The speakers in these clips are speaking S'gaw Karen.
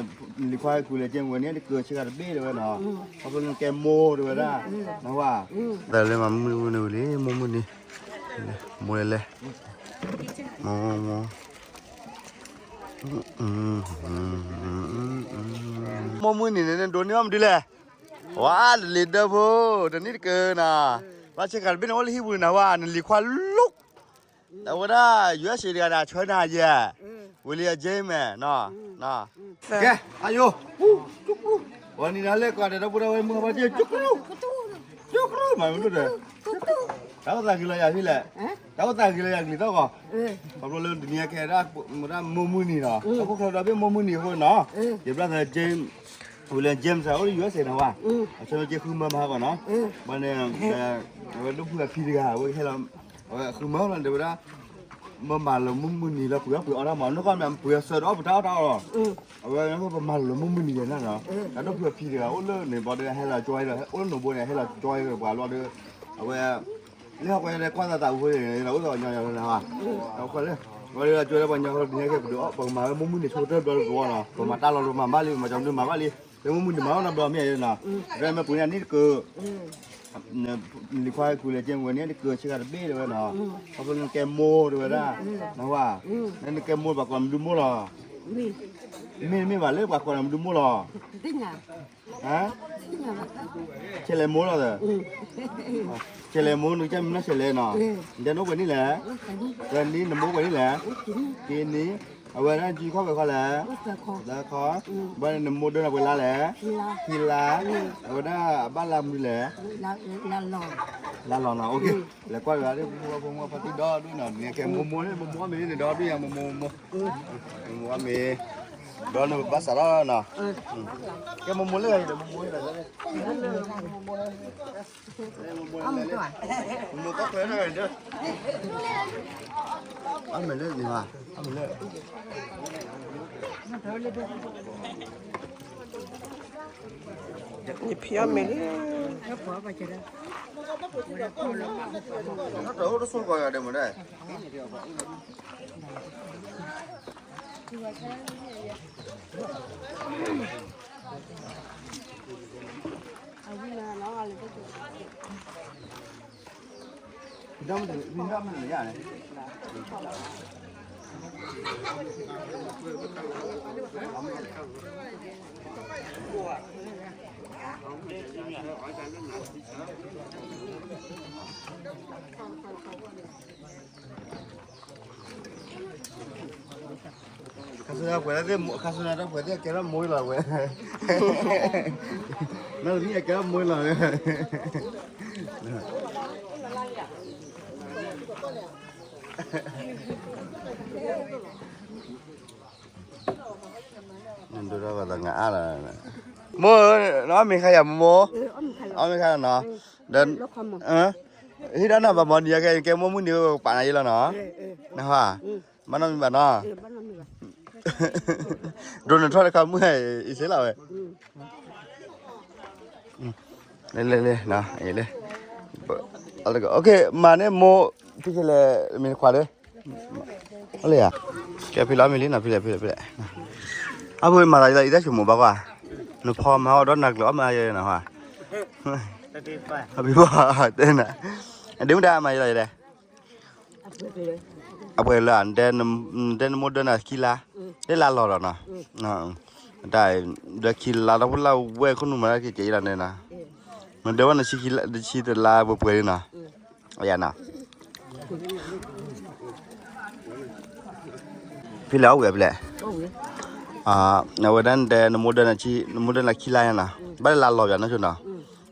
လံၤခွါကူၤလဲၤကဲဝဲန့ၣ် တကၢဆ့ကၤတဘ့ၣ်တဲဝဲနီၤ, ခီဖျိလၢကဲမိၢ်တဲဝဲဒၣ်, နဝဲ, တၢ်လၢမၤမုၢ်ဝဲန့ၣ်ဝံၤလံ မိၢ်မုၢ်နံၤ, မိၢ်လဲၤလဲၤ, မိၢ်, မိၢ်မုၢ်နံၤန့ၣ် နဒိးန့ၢ်အီၣ်မနုၤလဲၣ်, ဝါ တလ့ၤဒၢဖိ, တနံၣ်တကၢနီၤ, ဘၣ်ဆ့ကၤတဘ့ၣ်န့ၣ် အိၣ်လၢဟံၣ်ပူၤန့ၣ်နဝဲ နလံၤခွါလိၣ် အဝဲဒၣ် ယူအ့ၣ်စ့ၣ် တဂၤန့ၣ် ဆၢနၤယဲၢ်, ဝံၤလံအ James နီၤ, ကဲ, အယိ, ဝဲနံၤဒီးလဲၤကွၢ်ဒီး ဒီပုၢ်ဒီဝဲၢ်မုၣ်ဘၣ်က့ ကၠူကရူၢ်, ကၠူကရူၢ် မၤမနုၤဒီး, တၢ်အိၣ်သးဂ့ၤလီၤယၤဖဲလဲၣ်, တၢ်အိၣ်သးဂ့ၤလီၤယၤဂ့ၤသီၣ်ဂီၤ, ခီဖျိလၢတနံၤအံၤခဲဒၣ် မိၢ်မုၢ်နံၤနီၤ, အခိၣ်ချၢဒီဘ့ၣ်မိၢ်မုၢ်နံၤအဃိနီၤ, ယ brother James, ဝံၤလံ James အိၣ်လၢ ယူအ့ၣ်စ့ၣ် နဝဲ, အဆၢက့ဃုမၢမဟါဂီၤနီၤ, ဘၣ်န့ၣ်, အဝဲဒိၣ်ဖုအဖံတဂၤ အဝဲဟဲလီၤ, အဝဲဃုမၢလီၤ တဲဝဲဒၣ်, မၤလီၤမိၢ်မုၢ်နံၤလၢပှ့ၤအီၣ်ပှ့ၤအီတၢ်မး နီၢ်ကီၢ်မ့ၢ်ပှ့ၤအီၣ်ဆၢဒီးအီၣ်ပတၢ်အီၣ်တၢ်အီလီၤ, အဝဲပမၤလီၤမိၢ်မုၢ်နံၤယဲၢ်နီၤ, အဒိၣ်ဖုအဖံတဂၤ အိၣ်လၢန့ၣ်ဘီဒီးဟဲလီၤကၠီဒီး အိၣ်လၢနိၣ်ဘိန့ၣ် ဟဲလီၤကၠီဒီးပှၤလီၤဒီး, အဝဲ, လၢဟီၣ်ကွဲဒီးကွၢ်သးသးအူဖိန့ၣ် အိၣ်ဒီးညီညီလၢနဟါ, အဃိလၢ, ဝဲဒီးကၠီလၢပှၤညီဃီဒီး ဒ်န့ၣ်ကဲပဒုးအီၣ် ပကမၤဝဲမိၢ်မုၢ်နံၤဆိကတၢၢ်ဘျီတဘျီနီၤ ပမၤတၢ်လီၤဒိမၤဘၣ်လံ ပမၤကၠီမနုၤမၤဘၣ်လံ, လၢမိၢ်မုၢ်နံၤမၤအီၣ်နီတဘျီမ့ၢ်ယဲၢ်နီၤ, ရဲမ့ၢ်ပှ့ၤန့ၣ်နံၣ်တကၢ လံၤခွါကူၤလဲၤကဲဝဲန့ၣ် တကၢဆ့ကၤတဘ့ၣ်တဲဝဲနီၤ, ခီဖျိလၢနကဲမိၢ်တဲဝဲဒၣ်, နဝဲ, နကဲမိၢ်ပှၤကိးနၤမနုၤမိၢ်လီၤ, မ့ၢ်တမ့ၢ်ဘၣ်လၢပှၤကိးနၤမနုၤမိၢ်လီၤ, ဆဲးလဲၤမိၢ်လီၤ, ဆဲးလဲၤမိၢ် နကစၢ်မံၤနီၢ်ဆဲးလဲၤနီၤ, နတဲနအိၣ်ပှဲၤနံၣ်လဲၣ်, ပှဲၤနံၣ် နမိၢ်ပှဲၤနံၣ်လဲၣ်, က့ၤနံၣ်, အဝဲဒၣ်နကံခီၣ်ပှဲၤခီလဲၣ်, သၢခီ, ဘၣ်နမိၢ်ဒၢနၤပှဲၤလါလဲၣ်, ခံလါ, အဝဲဒၣ်အဘၣ်လါမနုၤလဲၣ်, လါလီၤနီၤ, လဲၤကွၢ်တဂၤဒ် ဖိမုၣ်ဖိမုၣ်ဖါတံၢ်ဒီဒူၣ်နီၤ နကဲမိၢ်မိၢ်န့ၣ် မိၢ်မိၢ်အီၣ်မ့ၤန့ၣ်ဒီဒူၣ်ယါ မိၢ်မိၢ်မိၢ်, မိၢ်မိၢ်အီၣ်မ့ၤ, ဒီးနဘၣ်စးထီၣ်နီၤ, ကဲမိၢ်မိၢ်လၢဂၤဒီး မိၢ်မိၢ်လၢဂၤ, မိၢ်မိၢ်လဲၤလဲၤ, မိၢ်မိၢ်ကီၢ်ခွဲးတဂၤဒီး, အီၣ်မ့ၤလၢန့ၣ်ဘၣ်, အီၣ်မ့ၤလၢ ယဖံအီၣ်မ့ၤလံ, တအိၣ်တဆိကီးယၤဒဲးမ့ၢ်ဒဲး, ခါဆူညါပှဲၤလၢသ့ၣ်, ခါဆူညါတၢ်ပှဲၤသ့ၣ်ကဲထီၣ်မိၢ်လီၤဝဲ, နီၢ်တမံၤကဲထီၣ်မိၢ်လီၤဝဲ ဒိၣ်ထီၣ်ဘၣ်သးငါအါလီၤ, မိၢ်, နအီၣ်မ့ၤခါယၤမိၢ်မိၢ်, အီၣ်မ့ၤခါနီၤ, ဒီး, ဟံးဒီးနၤဘၣ်မီၤနံၤအကဲ ကဲမိၢ်မုၢ်နံၤဝဲပာ်နၤယဲလီၤနီၤ, နဟါ, ဘၣ်နီတမံၤဘၣ်နီၤ, ဒိးနထီၣ်တခါမုၢ်အံၤစ့လီၤဝဲ လဲၤလဲၤလဲၤ, လဲၤ, မၤန့ၢ်မိၢ်, ဖံခဲလၢာ် မ့ၢ်တခွါဒီး, အလၢယၤ, ကဲဖံလီၤမ့ၢ်လံနီၤ ဖံလဲၣ်ဖံလဲၣ်ဖံလဲၣ်, အဖိမၤသးဒ်သိးအံၤတၢ်ဆိကမိၣ်ဘၣ်ကွၢ်, နဖီမၤအီၣ်ဒီးနၤကျၢၤအီၣ်မၤယဲနီၤ, ဖံဘၣ်တဲနၤ, အဒ့မုၣ်တၢ်မၤယဲလီၤယဲလဲၣ် အပှဲၤလၢ, တဲနမိၢ်ဒၢနၤခံလါ, တဲလါလီၤဒီးနီၤ, တၢ်, ဒီးခံလါဒီးဖိလၢဝဲခိၣ်နူာ်မၤတၢ်က့ၤကဲအံၤလီၤန့ၣ်နီၤ, နဒၢဝဲနဆံတလါပှဲၤပှဲၤလံနီၤ, ယၤနီၤ, ဖံလဲၣ်အီၣ်ဝံၤဖံလဲၣ်, အဝဲဒၣ်တဲနမိၢ်ဒၢနၤ, နမိၢ်ဒၢနၤခံလါညါနီၤ, ဘၣ်လၢလါလီၤပၠးနီၢ်ဆိနီၤ,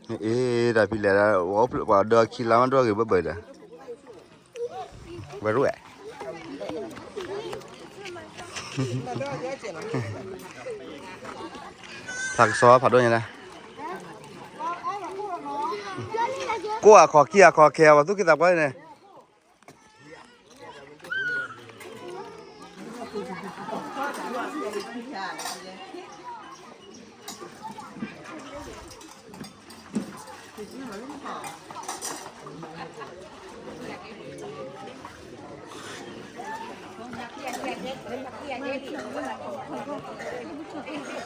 အ့ၣ်တၢ်ဖံလဲၣ်, ပှၤဒၢခံလါမးဒိၣ်ဂ့ၤဘၢဘၢဒီး ဝဲရဲၣ်, ဖးကစီဖးဒိၣ်ညါဒၣ်, ကိးအခီၣ်ခံအခီၣ်ခဲအံၤ ပှၤသူၣ်က့သးပှၢ်န့ၣ်, အ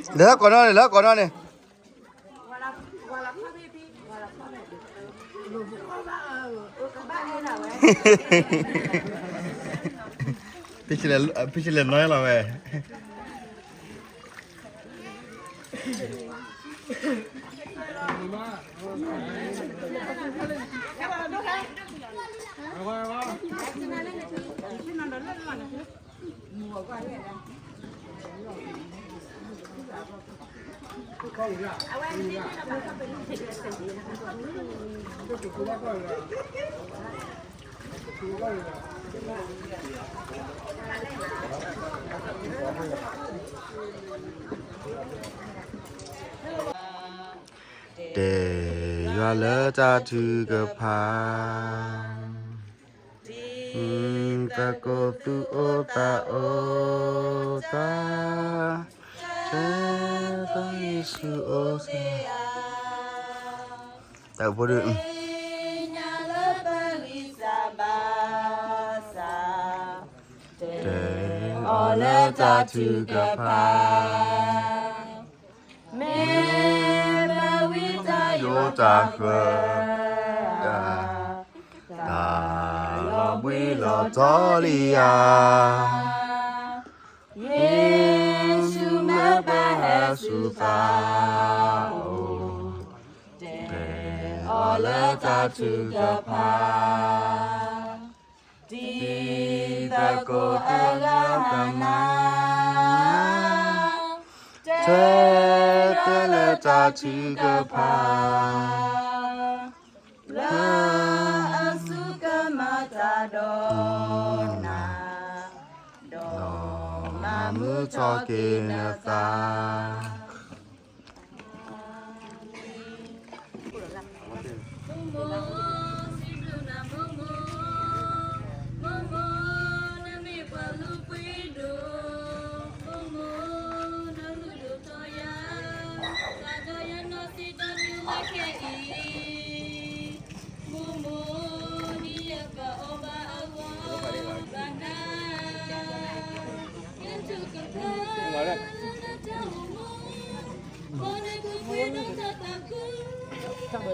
လၢကိးနီၢ်န့ၣ် လၢကိးနီၢ်န့ၣ် ဖဲလဲၣ် ဖဲလဲၣ်နီၢ်လီၤဝဲ တဲယွၤလၢတၢ်ထုကဖၣ်, တၢ်ကိၢ်သူၣ်အိၣ်သးအိၣ်သး, တဲသးယ့ၣ်ၡူးအိၣ်သး, တၢ်အိၣ်ဖှိၣ်ဒုး တဲအီၤလၢတၢ်ထုကဖၣ်, မ့ၢ်ဘၣ်ဝံတၢ်ယိာ်တၢ်ဃၢၤ, တၢ်လီၤဘှံးလီၤတီၤလံဧါ, ယ့ၣ်ၡူးမၢပဟဲစူၤသးအိၣ်, တဲအီၤလၢတၢ်ထုကဖၣ် ဒ်သိးကိးအဂၤကမၤ, တဲတၢ်လၢတၢ်ထုကဖၣ်, လၢအစူၢ်ကမၤတၢ်ဒီးနၤ, ဒီးမၤမုာ်ထီၣ်က့ၤန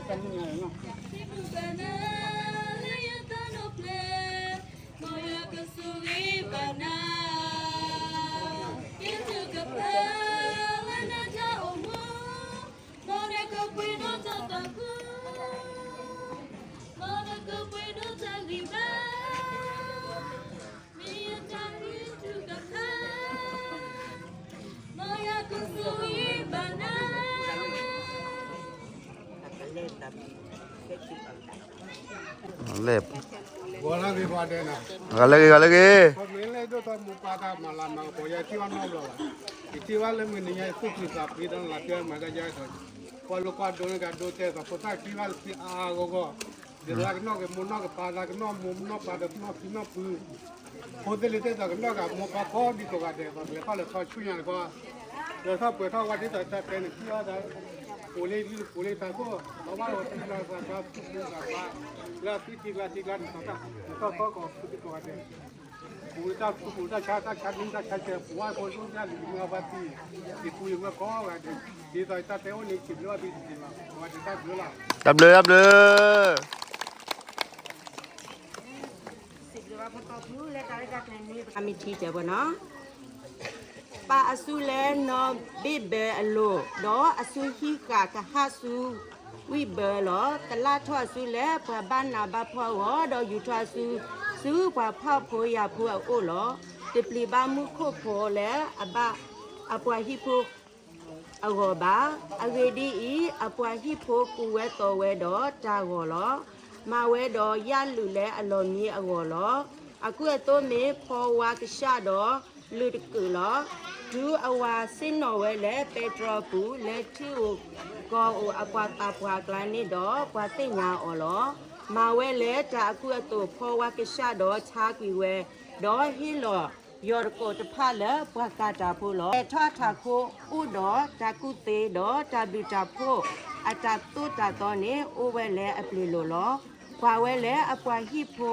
သး လဲၣ်, ဂီၤလၢဂ့ၤ, ဂီၤလၢဂ့ၤ, ဂီၤလၢဂ့ၤ, မ့ၢ်လဲၣ်ဒိၣ်ထီၣ်မူပၢ်တၢ်မၤလၤမၤကပီၤ ယထံၣ်ဘၣ်နီတဘျီဘၣ်, ယထံၣ်ဘၣ်လၢမုၢ်နံၤညါ ယသူၣ်ဖှံသးဖှံဒီးလၢ်ကျဲမၤတၢ်ယဲၢ်ထီၣ်, ပှၤလိၤကွၢ်ဒိးန့ၢ်ကဒိတဲသိး ဖိသၣ်ခံဘၣ်လၢဖံအါအါဂီၢ်ဂီၢ်, ဒ်သိးကနီၣ်က့ၤမိၢ်နီၢ်ကပၢ် သးကနီၣ်မိၢ်နီၢ်ပၢ်ဒီးကနီၣ်ဖံနီၣ်ဖု, ဖိသ့ၣ်လံၤသ့ၣ်သိးကနီၣ်က့ၤမိၢ်ပၢ်ကိးဒံကိးဂၤဒဲး သိးကလဲၤထီၣ်လဲၤထီၣ်ဆူညါတကီၢ်, လဲၤထီၣ်ပှဲၤထီၣ်ဝဲဒ်သိးတၢ်တဲန့ၣ် ထံၣ်ဘၣ်သး ပူၤလ့ၣ်လံပူၤလ့ၣ်သးခိၣ် လီၤဘၣ်လီၤသံလီၤသးကျါ သူၣ်ဖှံသးဖှံ လၢအသွံၣ်ထံကျါထံကျါန့ၣ် နထီၣ်ခီကီၢ်ခိၣ်သ့ၣ်ကိးဂၤဒဲး ပူၤတၢ်ထူပူၤတၢ်ဆါတၢ်ဆါနံတၢ်ဆါဆဲး ပူၤဝဲဖိဒိၣ်တၢ်လံၤမုၢ်အဘၣ်သံ ယပူၤယဝဲကိးဂၤဒဲး ဒ်သိးယတၢ်တဲအိၣ်န့ၣ် စံးဘျုးဘၣ်သုတက့ၢ်လီၤ ကိးဂၤဒဲးတၢ်ဘျုးလီၤ တၢ်ဘျုး တၢ်ဘျုး ပၢ်အစုလၢနီၢ်ဘ့ၣ်ဘၢအလိၤ, ဒီးအစုဟံးဃာ်ကဟၣ်ဆူဝံၣ်ဘၢလီၤ. ကလၢ်ထီၣ်အစုလၢပှၤဘၣ်နးဘၣ်ဖှီၣ်အဂီၢ်, ဒီးယူၤထီၣ်အစုဆူပှၤဖှီၣ်ဖိယာ်ဖိအအိၣ်လီၤ. တပျံၤဘၣ်မူခိၣ်ဖိလၢအဘၣ်အပှၤဟံၣ်ဖိ အဂီၢ်ဘၣ်. အဂ့ၢ်ဒ်အံၤ, အပှၤဟံၣ်ဖိကူၣ်ဝဲသိးဝဲဒီးတၢ်ဂီၤလီၤ. မၤဝဲဒီးယၣ်လုာ်လၢအလီၢ်မံအဂီၢ်လီၤ. အကူအသိးမ့ၢ်ဖီဝါကစၢ်ဒီးလုၢ်တကုာ်လီၤ. တုၤအဝၤဆ့ၣ်နီၤဝဲလၢပဲတြီပူၤ လၢထံဧိၤကီၢ်ဧိၤအပှၤသးပှၢ်အကျါန့ၣ်ဒီး ပှၤသ့ၣ်ညါအီၤလီၤ. မၤဝဲလၢတၢ်အကူအသိးဖီဝါကစၢ်ဒီးဆါကွံာ်ဝဲ, ဒီးဟ့ၣ်လီၤ ယီၢ်တကိးတဖၣ်လၢပှၤကၤတၢ်ဖိလီၤ. လဲၤထီၣ်အထးခိၣ်အိၣ်ဒီးတၢ်ကူၣ်သ့ဒီးတၢ်ဘျုးတၢ်ဖှိၣ်အတၢ်သိၣ်တၢ်သီန့ၣ် အိၣ်ဝဲလၢအပျ့ၤလိၤလီၤ. ကွၢ်ဝဲလၢအပှၤဟံၣ်ဖိ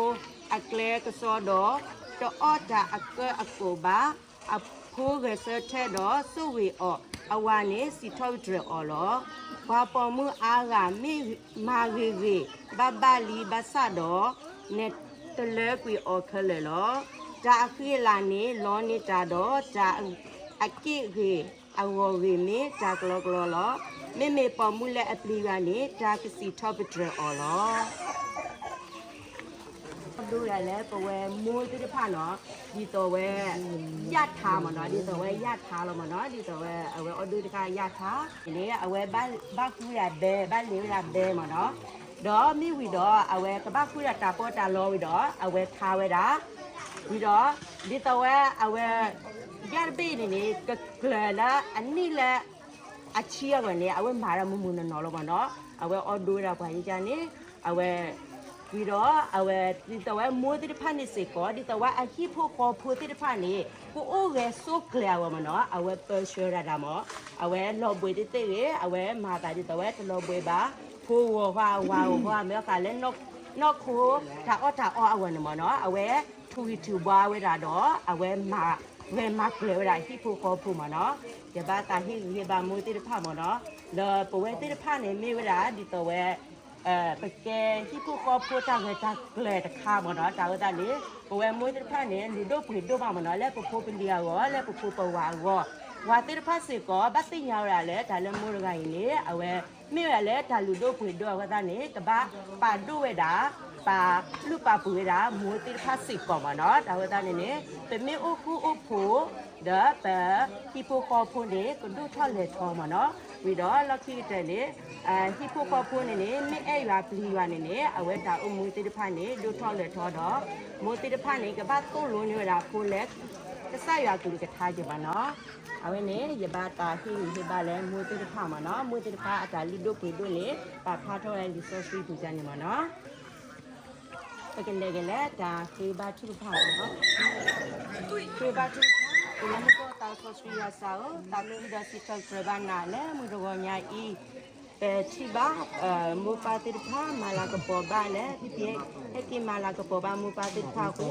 အကျဲကစီဒီး တအီၣ်တၢ်အကၢအကိးဘၣ်. အဖိဂဲၤဆၢထၢၣ်ဒီးဆိၣ်ဂ့ၤအီၤ, အဝၤန့ၣ်စံးထီၣ်ပတြၢၤအီၤလီၤ. ပှၤပိာ်မုၣ်အါဂၤ မ့ၢ်မၤဂ့ၤဂ့ၤ ဘၣ်ဘၣ်လံဘၣ်ဆၣ်ဒီး နဲၣ်တလၢကွံာ်အီၤခဲလၢာ်လီၤ. တၢ်အဃံအလၤန့ၣ် လီန့ၢ်တၢ်ဒီး တၢ်အက့ၢ်ဂ့ၤအဂီၢ်ဂ့ၤမ့ၢ်တၢ်ကလီကလီလီၤ. မ့မ့ၢ်ပိာ်မုၣ်လၢအပျံၤယွၤန့ၣ် တၢ်ကစံးထီၣ်ပတြၢၤအီၤလီၤ. ဒိယၤလၢပဝဲမိၢ်သ့ၣ်တဖၣ်နီၤ, ဒ်သိးဝဲ ယၣ်ထါမ့ၢ်နီၤ, ဒ်သိးဝဲယၣ်ထါလီၤမ့ၢ်နီၤ, ဒ်သိးဝဲအဝဲအီၣ်ဒိၣ်တခါယၣ်ထါန့ၣ် အဝဲဘၣ်ဃုဝဲဒၣ်ဘဲ, ဘၣ်လ့ၤဝဲဒၣ်ဘဲမ့ၢ်နီၤ. ဒီးမ့ၢ်ဝံၤဒီး အဝဲကဘၣ်ဃုဒၣ်တၢ်ပီးတၢ်လီဝံၤဒီး အဝဲထါဝဲဒၣ်, ဝံၤဒီး ဒ်သိးဝဲအဝဲ ယၣ်တဘ့ၣ်န့ၣ်န့ၣ် ကကျၢၤလၢအနံၣ်လၢ အဆံအဂီၢ်န့ၣ် အဝဲမၤတၢ်မုာ်မုာ်နီၢ်နီၢ်လီၤမ့ၢ်နီၤ. အဝဲအီၣ်ဒိၣ်ဝဲဒၣ်ပှၤယကန့ၣ် အဝဲ ဝံၤဒီးအဝဲ ဒ်သိးဝဲမိၢ်သ့ၣ်တဖၣ်န့ၣ်စ့ၢ်ကီး ဒ်သိးဝဲအဟံၣ်ဖိဃီဖိသ့ၣ်တဖၣ်န့ၣ် ကအိၣ်ဂဲၤဆိကျဲၤအဂီၢ်မ့ၢ်နီၤ, အဝဲပၢဆှၢဒၣ်တၢ်မ့ၢ်, အဝဲလီၤဘှံးသ့ၣ်သ့ၣ်ဂ့ၤ, အဝဲမၤသးဒ်သိးဝဲတလီၤဘှံးဘၣ်, ဖိဂီၤဃီ အဝၤဂီၤဃီ မ့ၢ်အဃိလၢ နီၢ်ခိ တၢ်အီၣ်တၢ်အီအဂီၢ်န့ၣ်မ့ၢ်နီၤ, အဝဲ ထူၣ်ဂံၢ်ထူၣ်ဘါဝဲဒၣ်ဒီး အဝဲမၤ ဂဲၤမၤကျဲၤဝဲဒၣ်ဟံၣ်ဖိဃီဖိမ့ၢ်နီၤ. ယဘၣ်သးဟ့ၣ်ဂံၢ်ဟ့ၣ်ဘါမိၢ်သ့ၣ်တဖၣ်မ့ၢ်နီၤ, ဒီးပဝဲသ့ၣ်တဖၣ်န့ၣ်မ့ၢ်ဝဲဒၣ်ဒ်သိးဝဲ ပကဲဟံၣ်ဖိဃီဖိတၢ်ဂဲၤတၢ်ကျဲၤတခါမ့ၢ်နီၤ. တၢ်ဝဲသတးန့ၣ် ပဝဲမိၢ်သ့ၣ်တဖၣ်န့ၣ် လုၢ်ဒိၣ်ပှ့ၤဒိၣ်ဘၣ်မ့ၢ်နီၤ, လၢပဖိပလံၤအဂီၢ်, လၢပဖိပဝၤအဂီၢ်, ပှၤသ့ၣ်တဖၣ်စ့ၢ်ကီး ဘၣ်သ့ၣ်ညါဝဲဒၣ်လၢတၢ်လၢမိၢ်တဂၤအံၤန့ၣ် အဝဲ မ့ၢ်ဝဲဒၣ်လၢတၢ်လုၢ်ဒိၣ်ပှ့ၤဒိၣ်အဃိသတးန့ၣ် ကဘၣ်ပာ်ဒိၣ်ဝဲဒၣ်, ပာ်လုၢ်ပာ်ပှ့ၤဝဲဒၣ် မိၢ်သ့ၣ်တဖၣ်စ့ၢ်ကီးမ့ၢ်နီၤ. တၢ်ဝဲသတးန့ၣ်န့ၣ် ပမ့ၢ်အိၣ်ဃူအိၣ်ဖိး ဒီးပဟံၣ်ဖိဃီဖိန့ၣ် ကဒိၣ်ထီၣ်လဲၤထီမ့ၢ်နီၤ. ဝံၤဒီးလီၢ်ခံကတၢၢ်န့ၣ် ဟံၣ်ဖိဃီဖိန့ၣ်န့ၣ် မ့ၢ်အဲၣ်ယွၤပျံၤယွၤန့ၣ်န့ၣ် အဝဲတၢ်အိၣ်မူသ့ၣ်တဖၣ်န့ၣ် ဒိၣ်ထီၣ်လဲၤထီဒီး မိၢ်သ့ၣ်တဖၣ်န့ၣ် ကဘၣ်သိၣ်လိန့ၢ်ဝဲဒၣ်ဖိလၢ ကစၢ်ယွၤအကလုၢ်ကထါက့ၤမ့ၢ်နီၤ. အဝဲန့ၣ် ယဘၣ်တၢ်ဟ့ၣ်ဂံၢ်ဟ့ၣ်ဘါလၢမိၢ်သ့ၣ်တဖၣ်မ့ၢ်နီၤ, မိၢ်သ့ၣ်တဖၣ်အတၢ်လုၢ်ဒိၣ်ပှ့ၤဒိၣ်န့ၣ် ပာ်ဖျါထီၣ်ဝဲလံာ်စီဆှံပူၤန့ၣ်မ့ၢ်နီၤ. ပကလဲၤက့ၤလၢတၢ်ဃ့ဘါထုကဖၣ်မ့ၢ်နီၤ. ဃ့ဘါထုကဖၣ်, အိၣ်လၢမူခိၣ်သးစီဆှံယွၤစၢ်ဧၢ, သးခုဒီးစံးထီၣ်ပတြၢၤဘၣ်နၤလၢမုၢ်တဂီၤညါအံၤ ပထံၣ်ဘၣ် မိၢ်ပၢ်သ့ၣ်တဖၣ် မၤလၤကပီၤဘၣ်လၢ ဖံဖံ ဟဲက့ၤမၤလၤကပီၤဘၣ်မိၢ်ပၢ်သ့ၣ်တဖၣ်အဃိ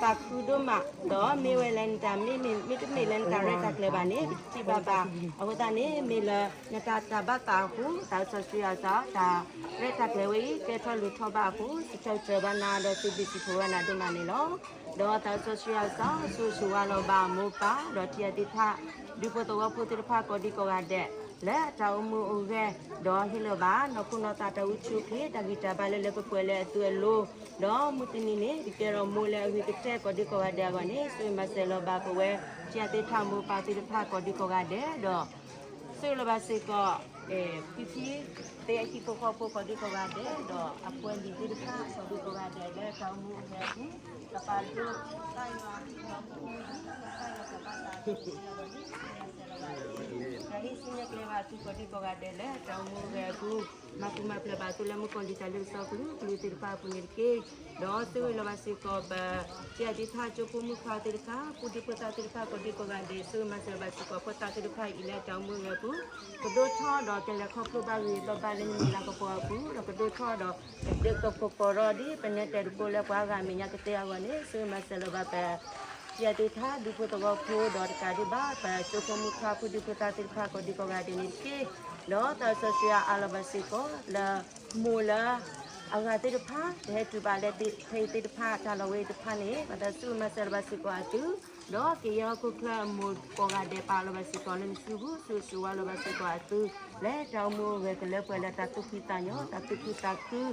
သးခုဒိၣ်မး, ဒီးမ့ၢ်ဝဲလၢနတၢ်မ့ၢ်မ့ၢ် မ့တမ့ၢ်လၢနတၢ်ရဲၣ်တၢ်ကျဲၤဘၣ်န့ၣ် ပတထံၣ်ဘၣ်ဘၣ်. အဃိသတးန့ၣ် မ့ၢ်လၢနတၢ်တၢ်ဘၣ်သးအဃိ သးစီဆှံအသး တၢ်ရဲၣ်တၢ်ကျဲၤဝဲအံၤ ကဲထီၣ်လိၣ်ထီၣ်ဘၣ်အဃိ စံးထီၣ်ပတြၢၤဘၣ်နၤဒီး စံးဘျုးစံးဖှိၣ်ဘၣ်နၤဒိၣ်မးန့ၣ်လီၤ. ဒီးသးစီဆှံအသး ဆိၣ်ဂ့ၤဆိၣ်ဝါလီၤဘၣ်မိၢ်ပၢ် ဒီးထံၣ်အသ့ၣ်တဖၣ် ဒူဖိသဝီဖိသ့ၣ်တဖၣ်ကိးဒံကိးဂၤဒဲး လၢအတၢ်အိၣ်မူအိၣ်ဂဲၤ ဒီးဟ့ၣ်လီၤဘၣ် နီၢ်ခိနီၢ်သးတၢ်အိၣ်ဆူၣ်အိၣ်ချ့ တၢ်ဂံၢ်တၢ်ဘါလၢလၢပှဲၤပှဲၤလၢအသုးအလိၤ, ဒီးမုၢ်တနံၤန့ၣ် ကကဲထီၣ်မိၢ်လၢအဂ့ၤကတၢၢ်ကိးဒံကိးဂၤဒဲးအဂီၢ်န့ၣ် ဆိၣ်ဂ့ၤမၤစၢၤလီၤဘၣ်ပဝဲ ထံၣ်အသ့ၣ်တဖၣ်မိၢ်ပၢ်သ့ၣ်တဖၣ်ကိးဒံကိးဂၤဒဲး ဒီး ဆိၣ်ဂ့ၤလီၤဘၣ်စ့ၢ်ကီး ဖံဖံ သ့ၣ်အဟံၣ်ဖိဃီဖိကိးဒံကိးဂၤဒဲး ဒီးအပှဲၤလံၤသ့ၣ်တဖၣ်ကိးဒံကိးဂၤဒဲး လၢတၢ်အိၣ်မူအိၣ်ဂဲၤအပူၤ ကပာ်ဒိၣ် ကစၢ်ယွၤ ဒီးပမူ ကစၢ်ယွၤကဘၣ်သး ဒီးဟ့ၣ်ဆူၣ်န့ၢ်ကျဲဘၣ်သုကိးဒံကိးဂၤဒဲးလၢတၢ်အိၣ်မူအိၣ်ဂဲၤအပူၤ, မၤပူၤမၤဖျဲးဘၣ်သုလၢမုၣ်ကီၤလံၢ်တၢ်လ့ပစီကလုာ်ကလုာ်သ့ၣ်တဖၣ်အပူၤန့ၣ်တက့ၢ်. ဒီးဆိၣ်ဂ့ၤလီၤဘၣ်စ့ၢ်ကီးပ ကၠီဒံထၣ်ကၠိဖိမုၣ်ခွါသ့ၣ်တဖၣ် ဖိဒံဖိသၣ်သ့ၣ်တဖၣ်ကိးဒံကိးဂၤဒဲး ဆိၣ်ဂ့ၤမၤစၢၤဘၣ်စ့ၢ်ကီးဖိသၣ်သ့ၣ်တဖၣ်အံၤလၢတၢ်အိၣ်မူအိၣ်ဂဲၤအပူၤ, ကဒိၣ်ထီၣ်ဒီးကလဲၤခီဖျိဘၣ်ဂ့ၤဘၣ်ဘၣ်လၢနမံၤလၤကပီၤအပူၤ ဒီးကဒိၣ်ထီၣ်ဒီး ကဒုးကပီၤထီၣ်ဒ်ပနဲတဲာ်တကိးလၢပှၤဂၤမဲာ်ညါကတဲအဂီၢ်န့ၣ် ဆိၣ်ဂ့ၤမၤစၢၤလီၤဘၣ်ပ ကၠီဒံထၣ် ဒူဖိသဝီဖိ ဒီးတကးဒံးဘၣ် ပကၠိဖိမုၣ်ခွါဖိဒံဖိသၣ်သ့ၣ်တဖၣ်ကိးဒံကိးဂၤဒဲးန့ၣ်တက့ၢ်. ဒီးသးစီဆှံအါလီၤဘၣ်စ့ၢ်ကီးလၢ မိၢ်လၢ အဂၤသ့ၣ်တဖၣ် တဟဲတုၤဘၣ်လၢဖဲအံၤသ့ၣ်တဖၣ် တၢ်လီၢ်ဝဲအံၤတဖၣ်န့ၣ် ဘၣ်သးဆိၣ်ဂ့ၤမၤစၢၤလီၤဘၣ်စ့ၢ်ကီးအသုး ဒီးကယဲၢ်ဟီၣ်ခိၣ်ချၢအမိၢ်ကိးဂၤဒဲး ပာ်လီၤဘၣ်စ့ၢ်ကီးလၢနစုပူၤ, ဆိၣ်ဂ့ၤဆိၣ်ဝါလီၤဘၣ်စ့ၢ်ကီးအသု လၢတၢ်အိၣ်မူအိၣ်ဂဲၤ ကလၢပှဲၤလၢတၢ်သူၣ်ဖှံသးညီ တၢ်သူၣ်ခုသးခု, ဒီး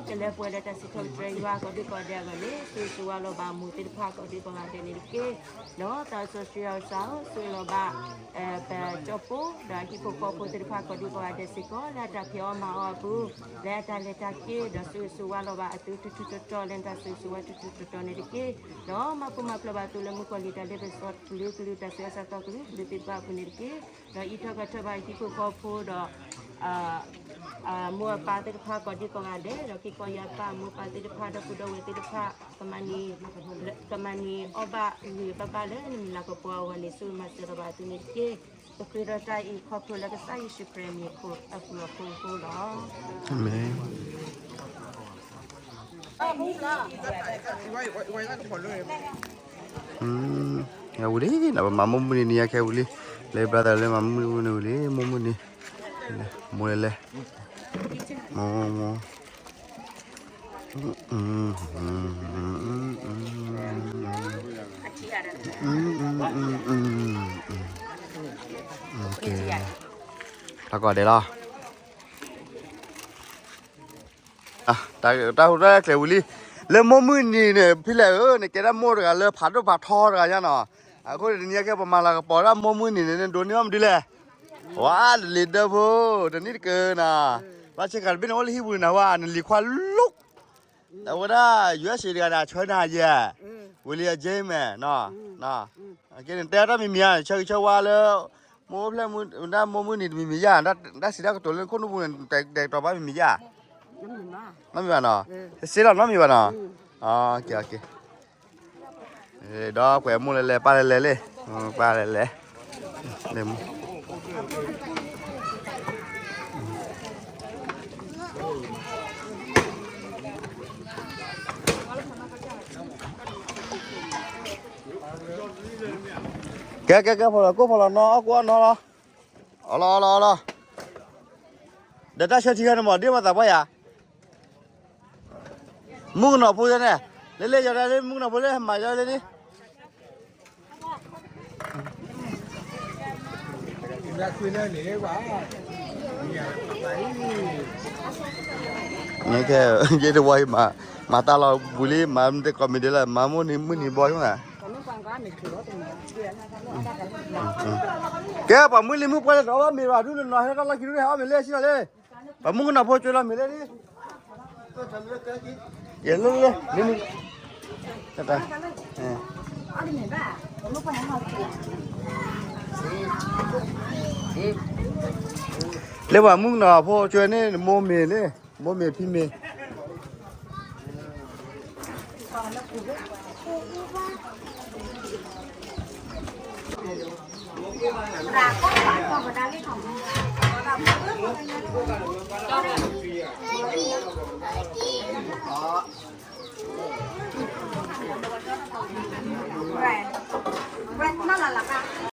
ကလၢပှဲၤလၢတၢ်စံးထီၣ်ပတြၢၤယွၤကိးဒံကိးဂၤဒဲးအဂီၢ်န့ၣ် ဆိၣ်ဂ့ၤဆိၣ်ဝါလီၤဘၣ်မိၢ်သ့ၣ်တဖၣ်ကိးဒံကိးဂၤဒဲးန့ၣ်တက့ၢ်. ဒီးသးစီဆှံအီၤစၢ်ဧၢ ဆိၣ်ဂ့ၤလီၤဘၣ် ပကၠီဖိ ဒီးအဟံၣ်ဖိဃီဖိသ့ၣ်တဖၣ်ကိးဒံကိးဂၤဒဲးစ့ၢ်ကီး လၢအတၢ်ဖံးအီၣ်မၤအီၣ်အပူၤ, လၢအတၢ်လဲၤတၢ်က့ၤ ဒီးဆိၣ်ဂ့ၤဆိၣ်ဝါလီၤဘၣ်အသုထူထူတီတီ လၢနတၢ်ဆိၣ်ဂ့ၤဆိၣ်ဝါထူထူတီတီန့ၣ်တက့ၢ်. ဒီးမၤပူၤမၤဖျဲးဘၣ်အသုလၢမုၣ်ကီၤလံၢ်တၢ်လ့ပစီကလုာ်ကလုာ် တၢ်ဆူးတၢ်ဆါကလုာ်ကလုာ်သ့ၣ်တဖၣ်အပူၤန့ၣ်တက့ၢ်. ဒီးအံးထွဲကွၢ်ထွဲဘၣ်အဟံၣ်ဖိဃီဖိဒီး အမိၢ်အပၢ်သ့ၣ်တဖၣ်ကိးဒံကိးဂၤဒဲး ဒီးက့ၤကီယၤပၢ်အမိၢ်ပၢ်သ့ၣ်တဖၣ် ဒီပုၢ်ဒီဝဲၢ်သ့ၣ်တဖၣ် ကမၤန့ၢ်အီၣ်ဘၣ်ဂ့ၤဂ့ၤဘၣ်ဘၣ်လၢနမံၤလၤကပီၤအဂီၢ်န့ၣ် ဆိၣ်ဂ့ၤမၤစၢၤလီၤဘၣ်အသုန့ၣ်တက့ၢ်. ပဃ့ဒီးတၢ်အံၤခီဖျိလၢကစၢ်ယ့ၣ်ၡူးခရံာ်အမံၤအဃိ အပူၤအဃိအဃိလီၤ. အၤမ့ၣ်. ဝံၤလံ ပမၤမိၢ်မုၢ်နံၤနံၤယါခဲဝံၤလံ, လၢ brother လၢမၤမိၢ်မုၢ်နံၤဝံၤလံ မိၢ်မုၢ်နံၤ, မိၢ်လဲၤလဲၤ, မိၢ်မိၢ် တၢ်ကီၢ်ဒဲးလီၤ. တၢ်ဟူးတၢ်ကျဲၤဝံၤလံ, လၢမိၢ်မုၢ်နံၤန့ၣ် ဖဲလဲၣ်ဧၢ နကဲဒၣ်မိၢ်တဂၤလၢဖးဒိၣ်ဖးထီတဂၤညါနီၤ, အဃိန့ၣ်တနံၤညါကဲပမၤလၤကပီၤဒၣ်မိၢ်မုၢ်နံၤန့ၣ် နဒိးန့ၢ်အီၣ်မနုၤလဲၣ်, ဝါ နလံၤဒၢဖိ, တနံၣ်တကၢနၤ, ဘၣ်ဆ့ကၤတဘ့ၣ်န့ၣ်အိၣ်လၢဟံၣ်ပူၤနၤဝဲ နလံၤခွါလိၣ် အဝဲဒၣ် ယူအ့ၣ်စ့ တဂၤန့ၣ် အဆၢနၤယဲၢ်, ဝံၤလံအက့မ့ၢ်, ကဲန့ၣ် တဲတၢ်မံၤမံၤဧါ ဆၢဂ့ၤဆၢဝါလၢ မိၢ်ဖျဲၣ်မုၢ် ဒၣ်မိၢ်မုၢ်နံၤတမံၤမံၤယါ, ဒၣ်စံးတၢ်ကတိၤလၢခိၣ်နူာ်ပူၤန့ၣ် တဲကတီၤဘၣ်မံၤမံၤယါ, နီတမံၤဘၣ်နီၤ, စ့လီၤနီတမံၤဘၣ်နီၤ, ဒီးကွဲးမိၢ်လဲၤလဲၤ ပၢ်လဲၤလဲၤလံ, ပၢ်လဲၤလဲၤ ကဲ ကဲ ကဲ ဖီလီၤ ကိၣ်ဖီလီၤ နီၢ် အီၣ်ကိၣ်အီၣ်နီၢ်လီၤ, အီၣ်လီၤ အီၣ်လီၤ အီၣ်လီၤ, ဒီးတၢ်ဆၢထံခါန့ၣ်မး ဒ်မၤသးပှၢ်ယၤ မုၣ်ကနီၤဖိန့ၣ်, လၢလၢယီၤဒၣ်လၢမုၣ်ကနီၤဖိလၢမၤယီၤလၢလံ, ယဲတဝီအံၤ မၤတၢ်လီၤဘှံးလံ မၤတကိးမံၤဒဲးလၢ မၤမိၢ်နံၤမုၢ်နံၤဘီယိၣ်နၤ, ကဲ ပှၤမုၢ်လံမုၢ်ပှၢ်လၢတအီၣ်ဘၣ်မ့ၤဘၣ် ဒုးနနီၤဟဲထီၣ်လီၢ်ခံဒုးဟဲအီၣ်မ့ၤလၢဆံလီၤလံ, ပှၤမုၣ်ကနီၤဖိကၠိလီၤမ့ၤလၢလံ, ယဲလၢလၢ မ့ၢ်မ့ၢ် တၢ်တၢ် လၢပှၤမုၣ်ကနီၤဖိကၠိန့ၣ် မိၢ်မ့ၤလံ, မိၢ်မ့ၤဖံမ့ၤ ရၢ်ကီၢ်ပာ်ကီၢ်ပဒါလံခီၣ်မူ, ကၠီ